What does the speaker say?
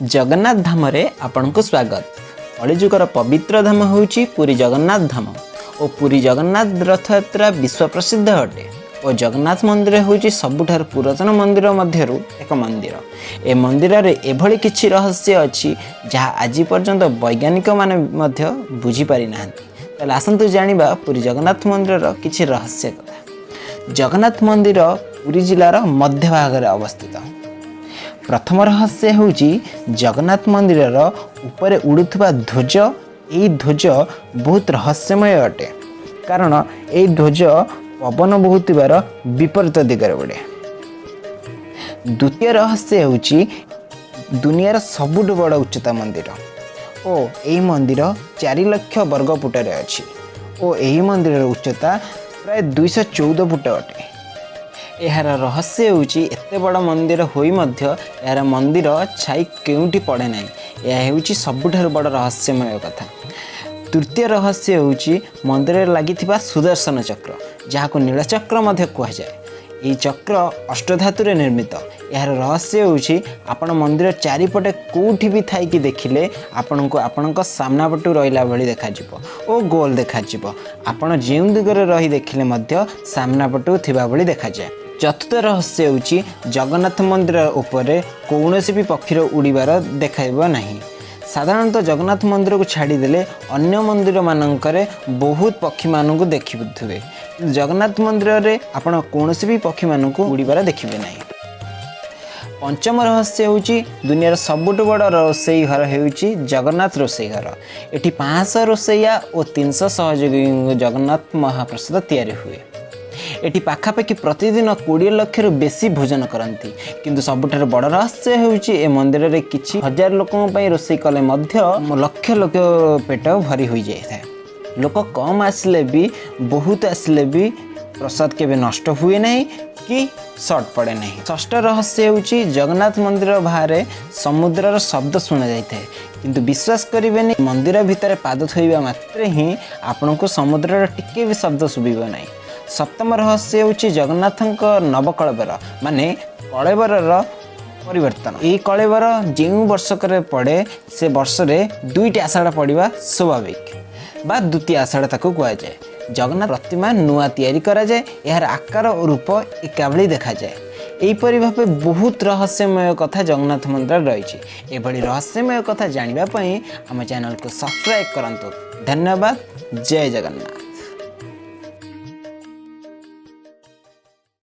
ଜଗନ୍ନାଥ ଧାମରେ ଆପଣଙ୍କୁ ସ୍ୱାଗତ। କଳିଯୁଗର ପବିତ୍ର ଧାମ ହେଉଛି ପୁରୀ ଜଗନ୍ନାଥ ଧାମ ଓ ପୁରୀ ଜଗନ୍ନାଥ ରଥଯାତ୍ରା ବିଶ୍ୱ ପ୍ରସିଦ୍ଧ ଅଟେ ଓ ଜଗନ୍ନାଥ ମନ୍ଦିର ହେଉଛି ସବୁଠାରୁ ପୁରାତନ ମନ୍ଦିର ମଧ୍ୟରୁ ଏକ ମନ୍ଦିର। ଏ ମନ୍ଦିରରେ ଏଭଳି କିଛି ରହସ୍ୟ ଅଛି, ଯାହା ଆଜି ପର୍ଯ୍ୟନ୍ତ ବୈଜ୍ଞାନିକମାନେ ମଧ୍ୟ ବୁଝିପାରିନାହାନ୍ତି। ତାହେଲେ ଆସନ୍ତୁ ଜାଣିବା ପୁରୀ ଜଗନ୍ନାଥ ମନ୍ଦିରର କିଛି ରହସ୍ୟ କଥା। ଜଗନ୍ନାଥ ମନ୍ଦିର ପୁରୀ ଜିଲ୍ଲାର ମଧ୍ୟଭାଗରେ ଅବସ୍ଥିତ। ପ୍ରଥମ ରହସ୍ୟ ହେଉଛି ଜଗନ୍ନାଥ ମନ୍ଦିରର ଉପରେ ଉଡ଼ୁଥିବା ଧ୍ୱଜ। ଏହି ଧ୍ୱଜ ବହୁତ ରହସ୍ୟମୟ ଅଟେ, କାରଣ ଏହି ଧ୍ୱଜ ପବନ ବହୁଥିବାର ବିପରୀତ ଦିଗରେ ଉଡ଼େ। ଦ୍ୱିତୀୟ ରହସ୍ୟ ହେଉଛି ଦୁନିଆର ସବୁଠୁ ବଡ଼ ଉଚ୍ଚତା ମନ୍ଦିର ଓ ଏହି ମନ୍ଦିର 4 ଲକ୍ଷ ବର୍ଗ ଫୁଟରେ ଅଛି ଓ ଏହି ମନ୍ଦିରର ଉଚ୍ଚତା ପ୍ରାୟ 214 ଫୁଟ ଅଟେ। ଏହାର ରହସ୍ୟ ହେଉଛି, ଏତେ ବଡ଼ ମନ୍ଦିର ହୋଇ ମଧ୍ୟ ଏହାର ମନ୍ଦିର ଛାଇ କେଉଁଠି ପଡ଼େ ନାହିଁ। ଏହା ହେଉଛି ସବୁଠାରୁ ବଡ଼ ରହସ୍ୟମୟ କଥା। ତୃତୀୟ ରହସ୍ୟ ହେଉଛି ମନ୍ଦିରରେ ଲାଗିଥିବା ସୁଦର୍ଶନ ଚକ୍ର, ଯାହାକୁ ନୀଳଚକ୍ର ମଧ୍ୟ କୁହାଯାଏ। ଏହି ଚକ୍ର ଅଷ୍ଟଧାତୁରେ ନିର୍ମିତ। ଏହାର ରହସ୍ୟ ହେଉଛି, ଆପଣ ମନ୍ଦିର ଚାରିପଟେ କେଉଁଠି ବି ଥାଇକି ଦେଖିଲେ ଆପଣଙ୍କୁ ଆପଣଙ୍କ ସାମ୍ନା ପଟୁ ରହିଲା ଭଳି ଦେଖାଯିବ ଓ ଗୋଲ ଦେଖାଯିବ। ଆପଣ ଯେଉଁ ଦିଗରେ ରହି ଦେଖିଲେ ମଧ୍ୟ ସାମ୍ନା ପଟୁ ଥିବା ଭଳି ଦେଖାଯାଏ। ଚତୁର୍ଥ ରହସ୍ୟ ହେଉଛି, ଜଗନ୍ନାଥ ମନ୍ଦିର ଉପରେ କୌଣସି ବି ପକ୍ଷୀର ଉଡ଼ିବାର ଦେଖାଇବ ନାହିଁ। ସାଧାରଣତଃ ଜଗନ୍ନାଥ ମନ୍ଦିରକୁ ଛାଡ଼ିଦେଲେ ଅନ୍ୟ ମନ୍ଦିରମାନଙ୍କରେ ବହୁତ ପକ୍ଷୀମାନଙ୍କୁ ଦେଖିଥିବେ, କିନ୍ତୁ ଜଗନ୍ନାଥ ମନ୍ଦିରରେ ଆପଣ କୌଣସି ବି ପକ୍ଷୀମାନଙ୍କୁ ଉଡ଼ିବାର ଦେଖିବେ ନାହିଁ। ପଞ୍ଚମ ରହସ୍ୟ ହେଉଛି, ଦୁନିଆର ସବୁଠୁ ବଡ଼ ରୋଷେଇ ଘର ହେଉଛି ଜଗନ୍ନାଥ ରୋଷେଇ ଘର। ଏଠି 500 ରୋଷେଇଆ ଓ 300 ସହଯୋଗୀଙ୍କ ଜଗନ୍ନାଥ ମହାପ୍ରସାଦ ତିଆରି ହୁଏ। ଏଠି ପାଖାପାଖି ପ୍ରତିଦିନ 20 ଲକ୍ଷରୁ ବେଶୀ ଭୋଜନ କରନ୍ତି। କିନ୍ତୁ ସବୁଠାରୁ ବଡ଼ ରହସ୍ୟ ହେଉଛି, ଏ ମନ୍ଦିରରେ କିଛି ହଜାର ଲୋକଙ୍କ ପାଇଁ ରୋଷେଇ କଲେ ମଧ୍ୟ ଲକ୍ଷ ଲକ୍ଷ ପେଟ ଭରି ହୋଇଯାଇଥାଏ। ଲୋକ କମ୍ ଆସିଲେ ବି, ବହୁତ ଆସିଲେ ବି ପ୍ରସାଦ କେବେ ନଷ୍ଟ ହୁଏ ନାହିଁ କି ସର୍ଟ ପଡ଼େ ନାହିଁ। ଷଷ୍ଠ ରହସ୍ୟ ହେଉଛି, ଜଗନ୍ନାଥ ମନ୍ଦିର ବାହାରେ ସମୁଦ୍ରର ଶବ୍ଦ ଶୁଣାଯାଇଥାଏ। କିନ୍ତୁ ବିଶ୍ୱାସ କରିବେନି, ମନ୍ଦିର ଭିତରେ ପାଦ ଥୋଇବା ମାତ୍ରେ ହିଁ ଆପଣଙ୍କୁ ସମୁଦ୍ରର ଟିକେ ବି ଶବ୍ଦ ଶୁଭିବ ନାହିଁ। ସପ୍ତମ ରହସ୍ୟ ହେଉଛି ଜଗନ୍ନାଥଙ୍କ ନବକଳେବର, ମାନେ କଳେବରର ପରିବର୍ତ୍ତନ। ଏହି କଳେବର ଯେଉଁ ବର୍ଷକରେ ପଡ଼େ, ସେ ବର୍ଷରେ ଦୁଇଟି ଆଷାଢ଼ ପଡ଼ିବା ସ୍ୱାଭାବିକ ବା ଦ୍ୱିତୀୟ ଆଷାଢ଼ ତାକୁ କୁହାଯାଏ। ଜଗନ୍ନାଥ ପ୍ରତିମା ନୂଆ ତିଆରି କରାଯାଏ। ଏହାର ଆକାର ଓ ରୂପ ଏକା ଭଳି ଦେଖାଯାଏ। ଏହିପରି ଭାବେ ବହୁତ ରହସ୍ୟମୟ କଥା ଜଗନ୍ନାଥ ମନ୍ଦିରରେ ରହିଛି। ଏଭଳି ରହସ୍ୟମୟ କଥା ଜାଣିବା ପାଇଁ ଆମ ଚ୍ୟାନେଲକୁ ସବସ୍କ୍ରାଇବ୍ କରନ୍ତୁ। ଧନ୍ୟବାଦ। ଜୟ ଜଗନ୍ନାଥ।